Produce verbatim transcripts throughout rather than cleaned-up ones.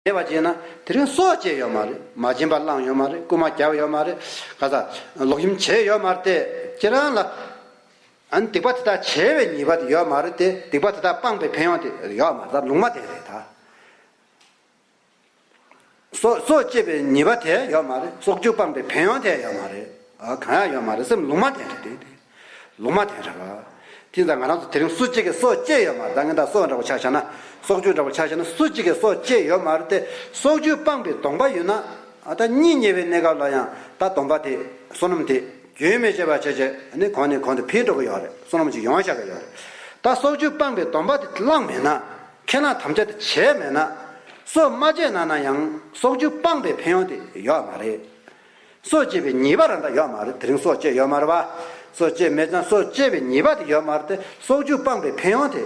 མེད་པ་བྱས་ན་དེ་རིང་སྲོག་བཅད་ཡོད་མ་རེད། མ་བྱིན་པ་བླངས་ཡོད་མ་རེད། རྐུ་མ་བརྒྱབ་ཡོད་མ་རེད། ག་ས་ལོག་གཡེམ་བྱས་ཡོད་མ་རེད་དེ། ཁྱེད་རང་ལ་ཨ་ནི་སྡིག་པ་དེ་དག་བྱས་པའི་ཉེས་པ་དེ་ཡོད་མ་རེད་དེ། སྡིག་པ་དེ་དག་སྤངས་པའི་ཕན་ཡོན་དེ་ཡོད་མ་རེད། ད་ལུང་མ་བསྟན་རེད་ད། སྲོག་སྲོག་བཅད་པའི་ཉེས་པ་དེ་ཡོད་མ་རེད། སྲོག་ཆགས་སྤངས་པའི་ཕན་ཡོན་དེ་ཡོད་མ་རེད། ཨ་གང་ཡང་ཡོད་མ་རེད། སེམས་ལུང་མ་བསྟན་རེད་དེ། དེ་ལུང་མ་བསྟན་རེད་པ། དེ་ཙང་ང་རང་ཚོ་དེ་རིང་སུ་གཅིག་གིས་སྲོག་བཅད་ཡོད་མ་རེད། ད་ངས་ད་སྲོག་འདྲ་པོ་ཆ་བཞག་ན། སྲོག་ཆགས་འདྲ་པོ་ཆ་བཞག་ན་སུ་གཅིག་གིས་སྲོག་བཅད་ཡོད་མ་རེད་དེ། སྲོག་ཆགས་སྤངས་པའི་སྡོམ་པ་ཡོད་ན། ཨ་ད་གཉིད་ཉལ་བའི་གནས་སྐབས་ལ་ཡང་ད་སྡོམ་པ་དེ། བསོད་ནམས་དེ་རྒྱུན་མི་ཆད་པ་བྱས་བྱས་ནི་གོང་ནས་གོང་དུ་འཕེལ་འགྲོ་གི་ཡོད་རེད། བསོད་ནམས་ཅིག་ཡོང་བཞག་གི་ཡོད་རེད། ད་སྲོག་ཆགས་སྤངས་པའི་སྡོམ་པ་དེ་བླངས་མེད་ན། ཁས་བླངས་དམ་བཅའ་དེ་བྱས་མེད་ན། སྲོག་མ་བཅད་ན་ན་ཡང་སྲོག་ཆགས་སྤངས་པའི་ཕན་ཡོན་དེ་ཡོད་མ་རེད། སྲོག་བཅད་པའི་ཉེས་པ་རང་ད་ཡོད་མ་རེད། དེ་རིང་སྲོག་བཅད་ཡོད་མ་རེད་པ། སྲོག་བཅད་མེད་ཙང་སྲོག་བཅད་པའི་ཉེས་པ་དེ་ཡོད་མ་རེད་དེ། སྲོག་ཆགས་སྤངས་པའི་ཕན་ཡོན་དེ་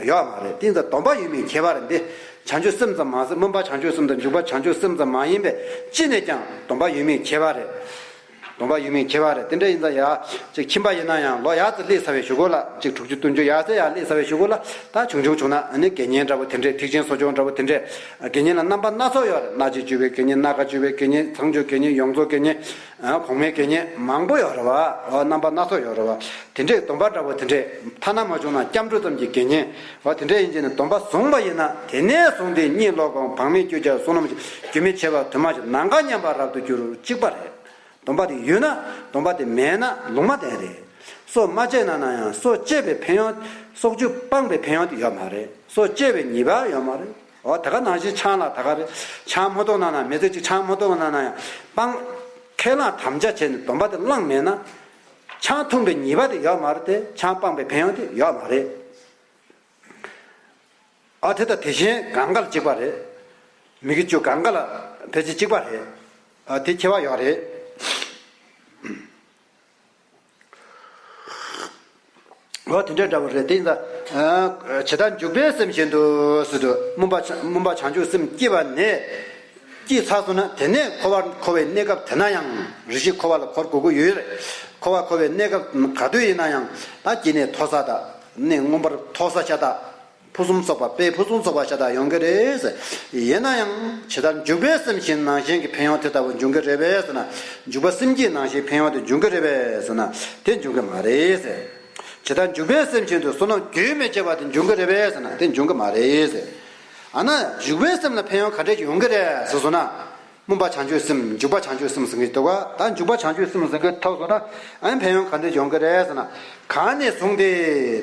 ཡོད་མ་རེད། དེ་ཡིན་ཙང་སྡོམ་པ་ཡོད་མེད་ཁྱད་པར་རེད་འདི། བྱང་ཆུབ་སེམས་ཙམ་མ་ཟད་སྨོན་པ་བྱང་ཆུབ་སེམས་དང་འཇུག་པ་བྱང་ཆུབ་སེམས་ཙམ་མ་ཡིན་པའི་ཅི་ནས་ཀྱང་སྡོམ་པ་ཡོད་མེད་ཁྱད་པར་རེད། སྡོམ་པ་ཡོད་མེད་ཁྱད་པར་རེད། དེ་འདྲ་ཡིན་ཙང་ཡ། ཅིག་ཁྱིམ་པ་ཡིན་ན་ཡང་ལོ་ཡར་ཙམ་སླེབས་ཚར་བའི་གཞུག་གུ་ལ་ཅིག་དྲུག་ཅུ་བདུན་ཅུ་ཡར་ཙམ་ཡར་སླེབས་ཚར་བའི་གཞུག་གུ་ལ། ད་ཆུང་ཆུང་བྱུང་ན་ཨ་ནི་དགེ་བསྙེན་འདྲ་པོ་དེ་འདྲས། ཐེག་ཆེན་གསོ་སྦྱོང་འདྲ་པོ་དེ་འདྲས། དགེ་བསྙེན་ལ་རྣམ་པ་སྣ་ཚོགས་ཡོད་རེད། སྣ་ལྕེ་གཅུས་པའི་དགེ་བསྙེན། སྣ་ཁ་གཅུས་པའི་དགེ་བསྙེན། ཚངས་སྤྱོད་དགེ་བསྙེན། ཡོངས་རྫོགས་དགེ་བསྙེན། ཨ་གོང་མའི་དགེ་བསྙེན་མང་པོ་ཡོད་རེད་པ། ཨོ་རྣམ་པ་སྣ་ཚོགས་ཡོད་རེད་པ། དེ་འདྲས་སྡོམ་པ་འདྲ་པོ་དེ་འདྲས། ཐ་ན་མ་བྱུང་ན་སྐྱབས་འགྲོ་ཙམ་གྱི་དགེ་བསྙེན། ཨོ་དེ་འདྲས་ཡིན་ཅེ་ནས་སྡོམ་པ་བཟུང་བ་ཡིན་ན། དེ་ནས་བཟུང་སྟེ་གཉིད་ལོག་གམ་བག་མེད་སྐྱུ་ཆ་བསོད་ནམས་ཀྱི་རྒྱུན་མི་ཆད་པ་དུ་མ་ཞིག་ནམ་མཁའ་མཉམ་པར་རབ་ཏུ་འགྱུར། གཅིག་པ་རེད། སྡོམ་པ་དེ་ཡོད་ན། སྡོམ་པ་དེ་མེད་ན་ལུང་མ་བསྟན་རེད། སྲོག་མ་བཅད་ན་ན་ཡང་སྲོག་བཅད་པའི་ཕན་ཡོན། སྲོག་ཆགས་སྤངས་པའི་ཕན་ཡོན་དེ་ཡོད་མ་རེད། སྲོག་བཅད་པའི་ཉེས་པ་ཡོད་མ་རེད། འོ་ད་ག་ནང་བཞིན་ཆང་ལ་ད་ག་རེད། ཆང་མ་འཐུང་ན་ན། མི་ཚེ་གཅིག་ཆང་མ་འཐུང་ན་ན་ཡང་སྤང་། ཁས་བླངས་དམ་བཅའ་བྱས་ནས་སྡོམ་པ་དེ་བླངས་མེད་ན། ཆང་འཐུང་པའི་ཉེས་པ་དེ་ཡོད་མ་རེད་དེ། ཆང་སྤངས་པའི་ཕན་ཡོན་དེ་ཡོད་མ་རེད། ཨ་དེ་དང་དེ་བཞིན་གང་ག་ལ་གཅིག་པ་རེད། མི་དགེ་བཅུ་གང་ག་ལ་ཕལ་ཆེར་གཅིག་པ་རེད། ཨ་དེ་ཁྱད་པར་ཡོད་རེད། འོ་དེ་འདྲ་འདྲ་པོ་རེད། དེ་ཡིན་ད། ཇི་ལྟར་འཇུག་པའི་སེམས་བཞིན་དུ་ཟེར་དུས། སྨོན་པ་བྱ་སྨོན་པ་བྱང་ཆུབ་སེམས་སྐྱེས་པ་ནས། སྐྱེས་ཚར་སོང་ན་དེ་ནས་འཁོར་བར་འཁོར་བའི་གནས་སྐབས་དེ་ན་ཡང་། རེ་ཞིག་འཁོར་བ་ལ་འཁོར་དགོས་ཀྱི་ཡོད་རེད། འཁོར་བ་འཁོར་བའི་གནས་སྐབས་ག་དུས་ཡིན་ན་ཡང་། ད་སྐྱེ་གནས་མཐོ་ས་དང་། གནས་མངོན་པར་མཐོ་ས་ཤ་སྟག་ཕུན་སུམ་ཚོགས་པ། དཔེ་ཕུན་སུམ་ཚོགས་པ་ཤ་སྟག་ཡོང་གི་རེད། ཡིན་ན་ཡང་ཇི་ལྟར་འཇུག་པའི་སེམས་བཞིན་ནང་བཞིན་གྱི་ཕན་ཡོན་དེ་ལྟ་བུ་འབྱུང་གི་རེད་པས་ཟེར་ན། འཇུག་པ་སེམས་བསྐྱེད་ནང་བཞིན་ཕན་ཡོན་དེ་འབྱུང་གི་རེད་པས་ཟེར་ན། དེ་འབྱུང་གི་མ་རེད། ཇི་ལྟར་འཇུག་པའི་སེམས་བཞིན་དུ་བསོད་ནམས་རྒྱུན་མི་ཆད་པ་དེ་འབྱུང་གི་རེད་པས་ཟེར་ན། དེ་འབྱུང་གི་མ་རེད། ཨ་ན་འཇུག་པའི་སེམས་ལ་ཕན་ཡོན་ག་འདྲས་ཡོང་གི་རེད་ཟེར་སོང་ན། སྨོན་པ་བྱང་ཆུབ་སེམས། འཇུག་པ་བྱང་ཆུབ་སེམས་ཟེར་གྱི་འདུག་ག་ད་འཇུག་པ་བྱང་ཆུབ་སེམས་ཟེར་གྱི་ཐོག་སོང་ན། ཨ་ནི་ཕན་ཡོན་ག་འདྲས་ཡོང་གི་རེད་ཟེར་ན། གང་ནས་བཟུང་སྟེ།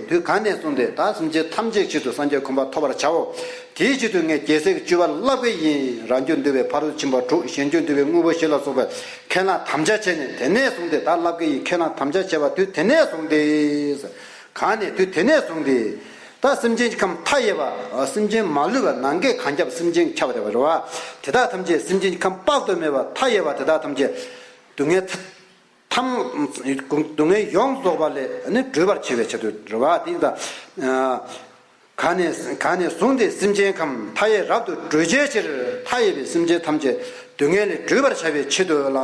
དུས་གང་ནས་བཟུང་སྟེ། ད་སེམས་ཅན་ཐམས་ཅད་ཆེད་དུ་སངས་རྒྱས་གོ་འཕང་ཐོབ་པར་བྱའོ། དེའི་ཆེད་དུ་ངས་རྒྱལ་སྲས་ཀྱི་སྤྱོད་པ་བསླབ་ཀྱི་ཡིན། རང་རྒྱུད་འདུལ་བའི་ཕ་རོལ་ཏུ་ཕྱིན་པ་དྲུག་གཞན་རྒྱུད་འདུལ་བའི་དངོས་པོ་བཞི་ལ་སོགས་པའི་ཁས་བླངས་དམ་བཅའ་བྱས་ནས། དེ་ནས་བཟུང་སྟེ། ད་བསླབ་ཀྱི་ཡིན། ཁས་བླངས་དམ་བཅའ་བྱས་པ་དུས་དེ་ནས་བཟུང་སྟེ། གང་ནས། དུས་དེ་ནས་བཟུང་སྟེ། ད་སེམས་ཅན་གྱི་ཁམས་མཐའ་ཡས་པ། སེམས་ཅན་མ་ལུས་པ་ནམ་མཁའི་གངས་རྒྱབ་སེམས་ཅན་གྱིས་ཁྱབ་པ་དེ་བ་རེད་བ། དེ་དག་ཐམས་ཅད། སེམས་ཅན་གྱི་ཁམས་དཔག་ཏུ་མེད་པ་མཐའ་ཡས་པ་དེ་དག་ཐམས་ཅད་སྡུག་བསྔལ་ཐམས། སྡུག་བསྔལ་ཡོངས་རྫོགས་པ་ལས་ནི་སྒྲོལ་བར་བྱེད་པའི་ཆེད་དུ་རེད་བ། དེ་ཡིན་ད། གང་ནས། གང་ནས་བཟུང་སྟེ་སེམས་ཅན་ཁམས་མཐའ་ཡས་རབ་ཏུ་སྒྲོལ་བྱའི་ཕྱིར། མཐའ་ཡས་པའི་སེམས་ཅན་ཐམས་ཅད་སྡུག་བསྔལ་ལས་སྒྲོལ་བར་བྱ་བའི་ཆེད་དུ་ལ།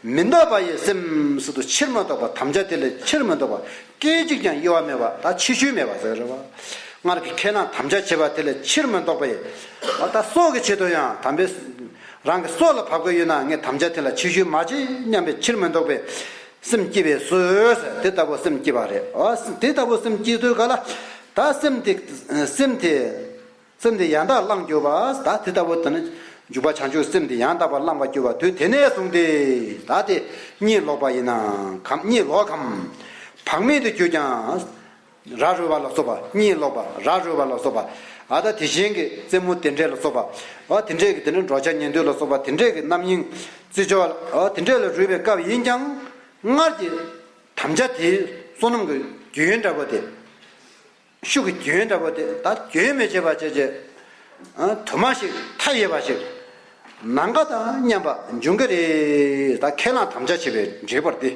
མི་ལྡོག་པ་ཡི་སེམས་ཟེར་དུས་ཕྱིར་མི་ལྡོག་པ། དམ་བཅའ་དེ་ལས་ཕྱིར་མི་ལྡོག་པ། སྐད་ཅིག་ཀྱང་གཡོ་བ་མེད་པ། ད་ཕྱི་བཤོལ་མེད་པ་ཟེར་རེད་བ། སྔར་གྱི་ཁས་བླངས་དམ་བཅའ་བྱས་པ་དེ་ལས་ཕྱིར་མི་ལྡོག་པའི། ད་སྲོག་གི་ཆེད་དུ་ཡང་དམ་པའི། རང་གི་སྲོག་ལ་བབ་ཀྱི་ཡོད་ན་ངས་དམ་བཅའ་དེ་ལ་ཕྱི་བཤོལ་མ་བྱེད་སྙམ་པའི་ཕྱིར་མི་ལྡོག་པའི་སེམས་བསྐྱེད་པའི་ཚུལ་ཟེར། དེ་ལྟ་བུ་སེམས་བསྐྱེད་པ་རེད། འོ་དེ་ལྟ་བུ་སེམས་བསྐྱེད་དུས་ག་ལ། ད་སེམས་དེ། སེམས་དེ། སེམས་དེ་ཡང་དག་བླངས་གྱུར་པ། ད་དེ་ལྟ་བུ་དེ་ནི་འཇུག་པ་བྱང་ཆུབ་སེམས་དེ་ཡང་དག་པར་བླངས་པར་གྱུར་པ་དུས་དེ་ནས་བཟུང་སྟེ། ད་དེ་གཉིད་ལོག་པ་ཡིན་ན་གམ། གཉིད་ལོག་གམ། བག་མེད་དུ་གྱུར་ཀྱང་། ར་རོལ་བ་ལ་སོགས་པ། གཉིད་ལོག་པ། ར་རོལ་བ་ལ་སོགས་པ། ཨ་ད་དེ་བཞིན་གྱི་རྩེད་མོ་དེ་འདྲས་ལ་སོགས་པ། ཨ་དེ་འདྲས་ཀྱི་དེ་ནི་འགྲོ་འཆག་ཉལ་འདུག་ལ་སོགས་པ། དེ་འདྲས་ཀྱི་རྣམ་གཡེང་། རྩེད་འཇོ་བ། ཨ་དེ་འདྲས་ལ་རོལ་བའི་སྐབས་ཡིན་ཀྱང་། སྔར་གྱི་དམ་བཅའ་དེའི་བསོད་ནམས་ཀྱི་རྒྱུན་འདྲ་པོ་དེ། ཤུགས་ཀྱི་རྒྱུན་འདྲ་པོ་དེ་ད་རྒྱུན་མི་ཆད་པ་བྱས་བྱས། ཨ་དུ་མ་ཞིག་མཐའ་ཡས་པ་ཞིག་ནམ་མཁའ་དང་མཉམ་པ་འབྱུང་གི་རེད། ད་ཁས་བླངས་དམ་བཅའ་བྱས་པའི་འབྲས་བུ་དེ།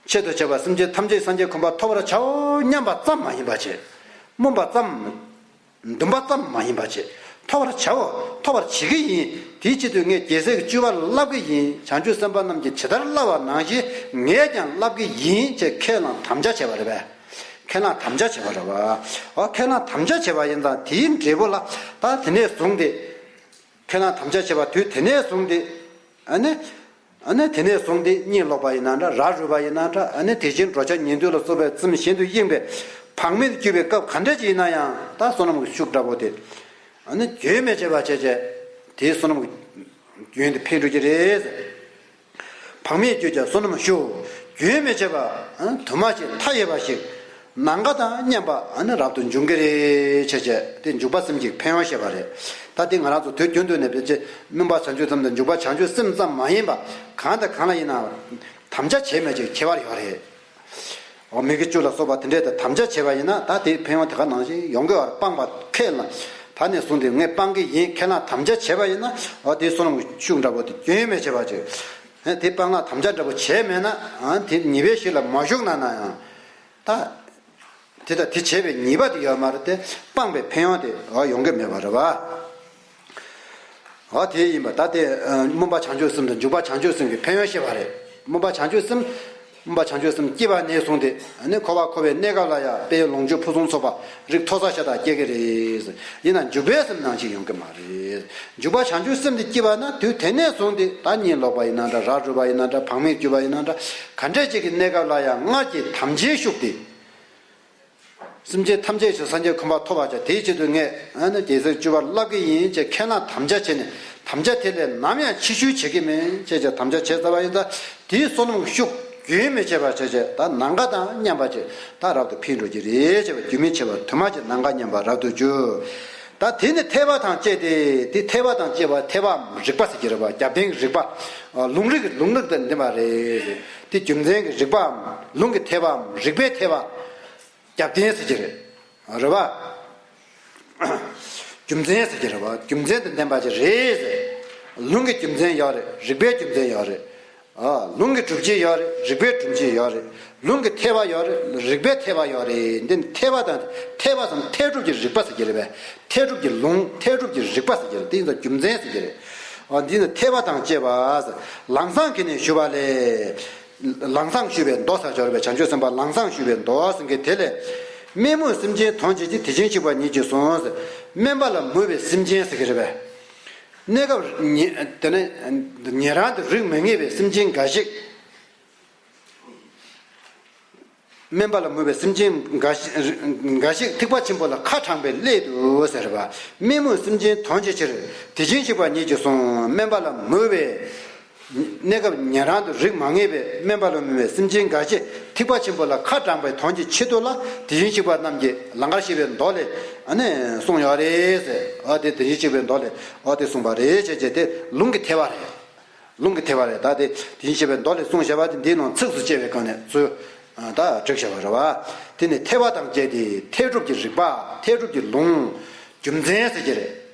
ཆེད་དུ་བྱས་པ་སེམས་ཅན་ཐམས་ཅད་སངས་རྒྱས་གོ་འཕང་ཐོབ་པར་བྱའོ་སྙམ་པ་ཙམ་མ་ཡིན་པ་བྱས། སྨོན་པ་ཙམ། འདུན་པ་ཙམ་མ་ཡིན་པ་བྱས། ཐོབ་པར་བྱའོ། ཐོབ་པར་བྱེད་ཀྱི་ཡིན། དེའི་ཆེད་དུ་ངས་རྒྱལ་སྲས་ཀྱི་སྤྱོད་པ་བསླབ་ཀྱི་ཡིན། བྱང་ཆུབ་སེམས་དཔའ་རྣམས་ཀྱིས་ཇི་ལྟར་བསླབ་པ་ནང་བཞིན་ངས་ཀྱང་བསླབ་ཀྱི་ཡིན་ཅེས་ཁས་བླངས་དམ་བཅའ་བྱས་པ་རེད་པས། ཁས་བླངས་དམ་བཅའ་བྱས་པ་རེད་པ། འོ་ཁས་བླངས་དམ་བཅའ་བྱས་པ་ཡིན་ཙང་དེའི་འབྲས་བུ་ལ་ད་དེ་ནས་བཟུང་སྟེ། ཁས་བླངས་དམ་བཅའ་བྱས་པ་དུས་དེ་ནས་བཟུང་སྟེ། ཨ་ནི། ཨ་ནི་དེ་ནས་བཟུང་སྟེ་གཉིད་ལོག་པ་ཡིན་ན་འདྲ། ར་རུབ་པ་ཡིན་ན་འདྲ། ཨ་ནི་དེ་བཞིན་འགྲོ་འཆག་ཉལ་འདུག་ལ་སོགས་པའི་ཙམ་གཞན་དུ་གཡེངས་པའི་བག་མེད་དུ་གྱུར་པའི་སྐབས་ག་འདྲ་ཅིག་ཡིན་ན་ཡང་། ད་བསོད་ནམས་ཀྱི་ཤུགས་འདྲ་པོ་དེ། ཨ་ནི་རྒྱུན་མི་འཆད་པ་བྱས་བྱས། དེའི་བསོད་ནམས་ཀྱི་རྒྱུན་དེ་འཕེལ་འགྲོ་གི་རེད། བག་མེད་གྱུར་ཀྱང་བསོད་ནམས་ཤུགས། རྒྱུན་མི་འཆད་པ། དུ་མ་ཞིག་མཐའ་ཡས་པ་ཞིག་ནམ་མཁའ་དང་མཉམ་པ་ཨ་ནི་རབ་ཏུ་འབྱུང་གི་རེད་བྱས་བྱས། དེ་འཇུག་པ་གསུམ་གྱི་ཕན་ཡོན་བཤད་པ་རེད། ད་དེ་ང་རང་ཚོ་དུས་རྒྱུན་དུ་ནས་ཕལ་ཆེར་སྨོན་པ་བྱང་ཆུབ་སེམས་དང་འཇུག་པ་བྱང་ཆུབ་སེམས་ཙམ་མ་ཡིན་པ། གང་དང་གང་ལ་ཡིན་ནའང་དམ་བཅའ་བྱས་མེད་ཅིག་ཁྱད་པར་ཡོད་རེད། འོ། མི་དགེ་བཅུ་ལ་སོགས་པ་དེ་འདྲས་དང་དམ་བཅའ་བྱས་པ་ཡིན་ན། ད་དེའི་ཕན་ཡོན་དེ་ག་ནང་བཞིན་ཡོང་གི་ཡོད་རེད། སྤངས་པ་ཁས་བླངས། ད་ནས་བཟུང་སྟེ་ངས་སྤང་གི་ཡིན། ཁས་བླངས་དམ་བཅའ་བྱས་པ་ཡིན་ན། འོ། དེའི་བསོད་ནམས་ཀྱི་ཤུགས་འདྲ་པོ་དེ་རྒྱུན་མི་འཆད་པ་ཅིག་དེ་སྤང་བླང་དམ་བཅའ་འདྲ་པོ་བྱས་མེད་ན། ཨ། དེ་ཉེས་པའི་གཞི་ལ་མ་ཞུགས་ན་ན་ཡང་། ད་དེ་དང་དེ་བྱས་པའི་ཉེས་པ་དེ་ཡོད་མ་རེད་དེ། སྤངས་པའི་ཕན་ཡོན་དེ། འོ། ཡོང་གི་མེད་པ་རེད་པ། འོ། དེ་ཡིན་པ། ད་དེ། ཨ། སྨོན་པ་བྱང་ཆུབ་སེམས་དང་འཇུག་པ་བྱང་ཆུབ་སེམས་ཀྱི་ཕན་ཡོན་བཤད་པ་རེད། སྨོན་པ་བྱང་ཆུབ་སེམས། སྨོན་པ་བྱང་ཆུབ་སེམས་སྐྱེས་པ་ནས་བཟུང་སྟེ། ཨ་ནི་འཁོར་བ་འཁོར་བའི་གནས་སྐབས་ལ་ཡང་དཔལ་ཡོན་ལོངས་སྤྱོད་ཕུན་སུམ་ཚོགས་པ་རིགས་མཐོ་ས་ཤ་སྟག་སྐྱེ་གི་རེད། ཡིན་ན་འཇུག་པའི་སེམས་ནང་བཞིན་ཡོང་གི་མ་རེད། འཇུག་པ་བྱང་ཆུབ་སེམས་དེ་སྐྱེས་པ་ན། དུས་དེ་ནས་བཟུང་སྟེ་ད་གཉིད་ལོག་པ་ཡིན་ན་འདྲ། ར་རུབ་པ་ཡིན་ན་འདྲ། བག་མེད་གྱུར་པ་ཡིན་ན་འདྲ། ག་འདྲས་ཅིག་གི་གནས་སྐབས་ལ་ཡང་སྔར་གྱི་དམ་བཅའི་ཤུགས་དེ། སེམས་ཅན་ཐམས་ཅད་ཀྱི་སངས་རྒྱས་གོ་འཕང་ཐོབ་པར་བྱ། དེའི་ཆེད་དུ་ངས། ཨ་ནི་རྒྱལ་སྲས་བཅུ་པར་བསླབ་ཀྱི་ཡིན་ཅེས་ཁས་བླངས་དམ་བཅའ་བྱས་ནས། དམ་བཅའ་དེ་ལས་ནམ་ཡང་ཕྱིར་བཤོལ་བྱེད་ཀྱི་མེད་ཅེས་བྱས་དམ་བཅའ་བྱས་ཚར་བ་ཡིན་ཙང་། དེའི་བསོད་ནམས་ཤུགས་རྒྱུན་མི་འཆད་པར་བྱས་བྱས། ད་ནམ་མཁའ་དང་མཉམ་པ་ཅིག་ད་རབ་ཏུ་འཕེལ་འགྲོ་གི་རེད་ཅེས་པ། རྒྱུན་མི་འཆད་པར་དུ་མ་ཞིག་ནམ་མཁའ་མཉམ་པར་རབ་ཏུ་འགྱུར། ད་དེ་ནི་ཐེག་པ་དང་བཅས་ཏེ། དེ་ཐེག་པ་དང་བཅས་པ། ཐེག་པའམ་རིགས་པ་ཟེར་གྱི་རེད་པ། རྒྱབ་རྟེན་གྱི་རིགས་པ། ལུང་རིགས་ཀྱི་ལུང་རིགས་དང་ལྡན་པ་རེད། དེ་རྒྱུ་མཚན་གྱི་རིགས་པའམ། ལུང་གི་ཐེག་པའམ་རིགས་པའི་ཐེག་པ། རྒྱབ་རྟེན་ཟེར་གྱི་རེད། རེད་པ། རྒྱུ་མཚན་ཟེར་གྱི་རེད་པ། རྒྱུ་མཚན་དང་ལྡན་པ་ཅིག་རེད་ཟེར། ལུང་གི་རྒྱུ་མཚན་ཡོད་རེད། རིགས་པའི་རྒྱུ་མཚན་ཡོད་རེད། ཨ། ལུང་གི་སྒྲུབ་བྱེད་ཡོད་རེད། རིགས་པའི་སྒྲུབ་བྱེད་ཡོད་རེད། ལུང་གི་ཐེག་པ་ཡོད་རེད། རིགས་པའི་ཐེག་པ་ཡོད་རེད། འདི་ནི་ཐེག་པ་དང་། ཐེག་པ་ཟེར་ན་ཐེག་སྒྲུབ་ཀྱི་རིགས་པ་ཟེར་གྱི་རེད་པས། ཐེག་སྒྲུབ་ཀྱི་ལུང་། ཐེག་སྒྲུབ་ཀྱི་རིགས་པ་ཟེར་གྱི་རེད། དེ་ཡིན་ཙང་རྒྱུ་མཚན་ཟེར་གྱི་རེད། ཨ། འདི་ནི་ཐེག་པ་དང་བཅས་པ། ལམ་བཟང་གིས་ནི་ཞུས་པ་ལས། ལམ་བཟང་ཞུས་པའི་མདོ་ཟེར་གྱི་རེད་པས། བྱང་ཆུབ་སེམས་དཔའ་ལམ་བཟང་ཞུས་པའི་མདོ་ཟེར་མཁན་དེ་ལས། དམན་མོས་སེམས་ཅན་དོན་བྱེད་ཅིང་། དེ་བཞིན་གཤེགས་པ་ཉིད་ཀྱིས་གསུངས། དམན་པ་ལ་མོས་པའི་སེམས་ཅན་ཟེར་གྱི་རེད་པས། གནས་སྐབས་ཉེ། དེ་ནས་ཉན་རང་དུ་རིགས་མ་ངེས་པའི་སེམས་ཅན་འགའ་ཞིག་དམན་པ་ལ་མོས་པའི་སེམས་ཅན་འགའ་ཞིག་འགའ་ཞིག་ཐེག་པ་ཆེན་པོ་ལ་ཁ་དྲངས་པའི་སླད་དུ་ཟེར་བ། དམན་མོས་སེམས་ཅན་དོན་བྱེད་ཕྱིར། དེ་བཞིན་གཤེགས་པ་ཉིད་ཀྱིས་གསུངས། དམན་པ་ལ་མོས་པའི། གནས་སྐབས་ཉན་རང་དུ་རིགས་མ་ངེས་པའི་དམན་པ་ལ་མོས་པའི་སེམས་ཅན་འགའ་ཞིག་ཐེག་པ་ཆེན་པོ་ལ་ཁ་དྲངས་པའི་དོན་གྱི་ཆེད་དུ་ལ། དེ་བཞིན་གཤེགས་པ་རྣམས་ཀྱིས་ལང་ཀར་གཤེགས་པའི་མདོ་ལས། ཨ་ནི་གསུངས་ཡོད་རེད་ཟེར། ཨ། དེ་དེ་བཞིན་གཤེགས་པའི་མདོ་ལས། ཨ། དེ་གསུངས་པ་རེད་ཅེས་བྱས་ཏེ་ལུང་གི་ཐེག་པ་རེད། ལུང་གི་ཐེག་པ་རེད། ད་དེ་དེ་བཞིན་གཤེགས་པའི་མདོ་ལས་གསུངས་བཞག་པ་དེ་འདིའི་ནང་ཚིགས་སུ་བཅད་པའི་སྒང་ནས་ཚུར། ཨ། ད་བསྒྲིགས་བཞག་པ་རེད་པ། དེ་ནི་ཐེག་པ་དང་བཅས་ཏེ། ཐེག་སྒྲུབ་ཀྱི་རིགས་པ། ཐེག་སྒྲུབ་ཀྱི་ལུང་། རྒྱུ་མཚན་ཟེར་གྱི་རེད།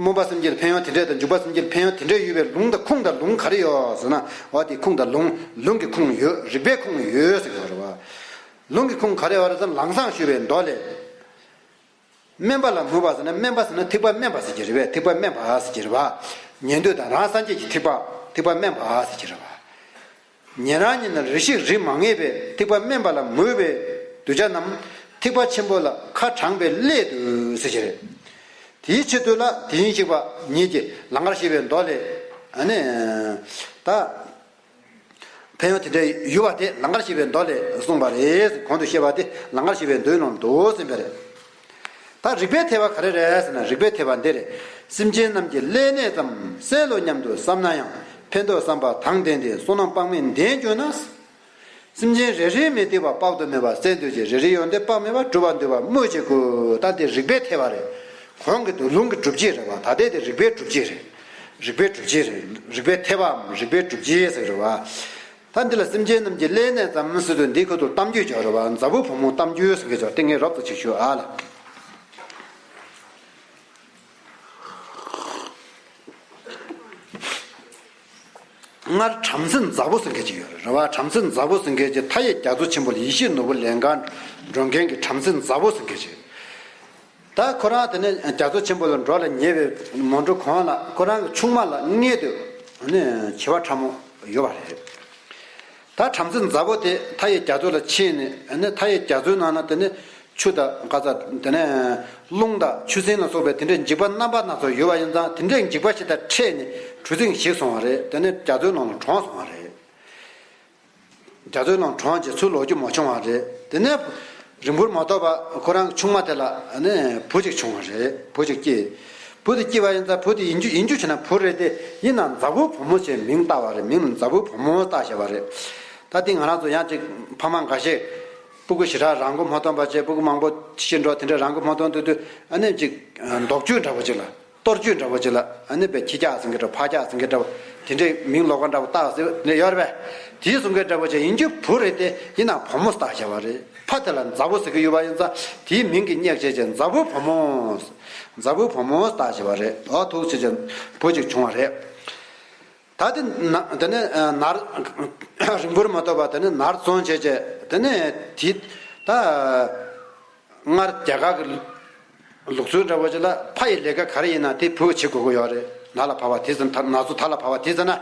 སྨོན་པ་སེམས་བསྐྱེད་ལ་ཕན་ཡོན་དེ་འདྲས་དང་། འཇུག་པ་སེམས་བསྐྱེད་ལ་ཕན་ཡོན་དེ་འདྲས་ཡོད་པའི་ལུང་དང་ཁུངས་དང་ལུང་ག་རེ་ཡོད་ཟེར་ན། འོ། དེ་ཁུངས་དང་ལུང་། ལུང་གི་ཁུངས་ཡོད། རིགས་པའི་ཁུངས་ཡོད་ཟེར་གྱི་རེད་པ། ལུང་གི་ཁུངས་ག་རེ་ཡོད་རེད་ཟེར་ན། ལམ་བཟང་ཞུས་པའི་མདོ་ལས། དམན་པ་ལ་མོས་པ་ཟེར་ན། དམན་པ་ཟེར་ན་ཐེག་པ་དམན་པ་ཟེར་གྱི་རེད་པས། ཐེག་པ་དམན་པ་ཟེར་གྱི་རེད་པ། ཉན་ཐོས་དང་རང་སངས་རྒྱས་ཀྱི་ཐེག་པ། ཐེག་པ་དམན་པ་ཟེར་གྱི་རེད་པ། ཉན་རང་ཉིད་ནི་རིགས་ཤིག་རིགས་མ་ངེས་པའི་ཐེག་པ་དམན་པ་ལ་མོས་པའི་གདུལ་བྱ་རྣམས་ཐེག་པ་ཆེན་པོ་ལ་ཁ་དྲངས་པའི་སླད་དུ་ཟེར་གྱི་རེད། དེའི་ཆེད་དུ་ལ་དེ་བཞིན་གཤེགས་པ་ཉིད་ཀྱིས་ལང་ཀར་གཤེགས་པའི་མདོ་ལས། ཨ་ནི། ད། ཕན་ཡོན་དེ་འདྲ་ཡོད་པ་དེ་ལང་ཀར་གཤེགས་པའི་མདོ་ལས་གསུངས་པ་རེད། གོང་དུ་བཤད་པ་དེ་ལང་ཀར་གཤེགས་པའི་མདོའི་ནང་འདུག་ཟེར་བ་རེད། ད་རིགས་པའི་ཐེག་པ་ག་རེ་རེད་ཟེར་ན། རིགས་པའི་ཐེག་པ་འདི་རེད། སེམས་ཅན་རྣམས་ཀྱི་ཀླད་ནད་ཙམ་སེལ་ལོ་སྙམ་དུ་བསམ་ན་ཡང་། ཕན་འདོགས་བསམ་པ་དང་ལྡན་ཏེ་བསོད་ནམས་དཔག་མེད་ལྡན་གྱུར་ན། སེམས་ཅན་རེ་རེའི་མི་སྡིག་པ་དཔག་ཏུ་མེད་པ་སེལ་འདོད་ཅིང་། རེ་རེའི་ཡོན་ཏན་དཔག་མེད་པ་སྒྲུབ་པར་འདོད་པ་སྨོས་ཅི་དགོས། ད་དེ་རིགས་པའི་ཐེག་པ་རེད། གོང་གི་དུ་ལུང་གི་སྒྲུབ་བྱེད་རེད་པ། ད་ལྟའི་དེ་རིགས་པའི་སྒྲུབ་བྱེད་རེད། རིགས་པའི་སྒྲུབ་བྱེད་རེད། རིགས་པའི་ཐེག་པའམ་རིགས་པའི་སྒྲུབ་བྱེད་ཟེར་རེད་པ། ད་འདི་ལ་སེམས་ཅན་རྣམས་ཀྱི་ཀླད་ནད་ཙམ་ཟེར་དུས། འདིའི་ཁུལ་དུ་གཏམ་རྒྱུད་ཅིག་ཡོད་རེད་པ། མཛའ་བོ་བུ་མོ་གཏམ་རྒྱུད་ཟེར་མཁན་ཅིག་དེ་ངས་རོབ་ཙམ་ཅིག་ཞུ་ཨ་ལ། སྔར་བྲམ་ཟེ་མཛའ་བོ་ཟེར་མཁན་ཅིག་ཡོད་རེད་པ། བྲམ་ཟེ་མཛའ་བོ་ཟེར་མཁན་ཅིག་མཐའ་ཡས་རྒྱ་མཚོ་ཆེན་པོ་ལ་ཡིད་བཞིན་ནོར་བུ་ལེན་གར་འགྲོ་མཁན་གྱི་བྲམ་ཟེ་མཛའ་བོ་ཟེར་མཁན་ཅིག་ད་ཁོ་རང་དེ་ནས་རྒྱ་མཚོ་ཆེན་པོ་ལ་འགྲོ་ལ་ཉེ་བའི་མོན་གྲུ་གོང་ལ། ཁོ་རང་གི་ཆུང་མ་ལ་མངལ་དུ་ནི་བྱིས་པ་ཕྲ་མོ་ཡོད་པ་རེད། ད་བྲམ་ཟེ་མཛའ་བོ་དེ་མཐའ་ཡས་རྒྱ་མཚོ་ལ་ཕྱིན་ནས། ནི་མཐའ་ཡས་རྒྱ་མཚོའི་ནང་ན་དེ་ནི་ ཆུ་དང་ག་ས་དེ་ནས་རླུང་དང་ཆུ་སྲིན་ལ་སོགས་པའི་དེ་འདྲའི་འཇིགས་པ་རྣམ་པ་སྣ་ཚོགས་ཡོད་པ་ཡིན་ཙང་། དེ་འདྲའི་འཇིགས་པ་ཞིག་དང་འཕྲད་ནས་གྲུ་གཟིངས་ཞིག་སོང་བ་རེད། དེ་ནས་རྒྱ་མཚོའི་ནང་ལ་གྲོངས་སོང་བ་རེད། རྒྱ་མཚོའི་ནང་གྲོངས་རྗེས་ཚུར་ལོག་རྒྱུ་མ་བྱུང་བ་རེད། དེ་ནས་རིང་པོར་མ་ཐོགས་པར་ཁོ་རང་གི་ཆུང་མ་དེ་ལ་ནི་བུ་གཅིག་བྱུང་བ་རེད། བུ་གཅིག་སྐྱེས། བུ་དེ་སྐྱེས་པ་ཡིན་ཙང་། བུ་དེ་ཡིན་རྒྱུ་ཡིན་རྒྱུ་བྱས་ན་བུ་རེད་དེ། ཡིན་ནའང་མཛའ་བོ་བུ་མོ་ཞེས་མིང་བཏགས་པ་རེད། མིང་ལ་མཛའ་བོ་བུ་མོ་བཏགས་བཞག་པ་རེད། ད་དེ་ང་རང་ཚོ་ཡང་ཅིག་ཕ་མ་འགའ་ཤས་སྤུ་གུ་ཞེ་དྲག་རང་མགོ་མ་ཐོན་པ་བྱས། སྤུ་གུ་མང་པོ་ཤི་འགྲོ། དེ་འདྲ་རང་མགོ་མ་ཐོན་དུས་དུས་ཨ་ནི་ཅིག་མདོག་བཅོས་འདྲ་པོ་ཅིག་ལ། གཏོར་བཅོས་འདྲ་པོ་ཅིག་ལ་ཨ་ནི་པའི་ཁྱི་སྐྱག་ཟེར་མཁན་འདྲ། ཕག་སྐྱག་ཟེར་མཁན་འདྲ། དེ་འདྲའི་མིང་ལོགས་ཀ་འདྲ་པོ་བཏགས་ཟེར་ནས་ཡོད་རེད་པས། དེའི་གསུང་མཁན་འདྲ་པོ་ཅིག་ཡིན་རྒྱུ་བུ་རེད་དེ། ཡིན་ནའང་བུ་མོ་བཏགས་བཞག་པ་རེད། ཕ་དེ་ལ་མཛའ་བོ་ཟེར་གྱི་ཡོད་པ་ཡིན་ཙང་། དེའི་མིང་གི་བསྙེགས་བྱས་བྱས་མཛའ་བོ་བུ་མོ། མཛའ་བོ་བུ་མོ་བཏགས་བཞག་པ་རེད། འོ་ཐུགས་རྗེ་ཆེ། བུ་གཅིག་བྱུང་བ་རེད། ད་དེ་ན་དེ་ནས་ནར་རིང་པོར་མ་ཐོགས་པར་དེ་ནས་ནར་སོང་བྱས་བྱས། དེ་ནས་དེ་ད། སྔར་རྒྱ་གར་གྱི་ལུགས་སྲོལ་འདྲ་པོ་ཅིག་ལ། ཕ་ཡི་ལས་ཀ་ག་རེ་ཡིན་ན་དེ་བུས་བྱེད་དགོས་ཀྱི་ཡོད་རེད། ན་ལ་བབས་པ་དེ་ཙམ། ད་ན་ཚོད་ད་ལ་བབས་པ་དེ་ཙམ་ན།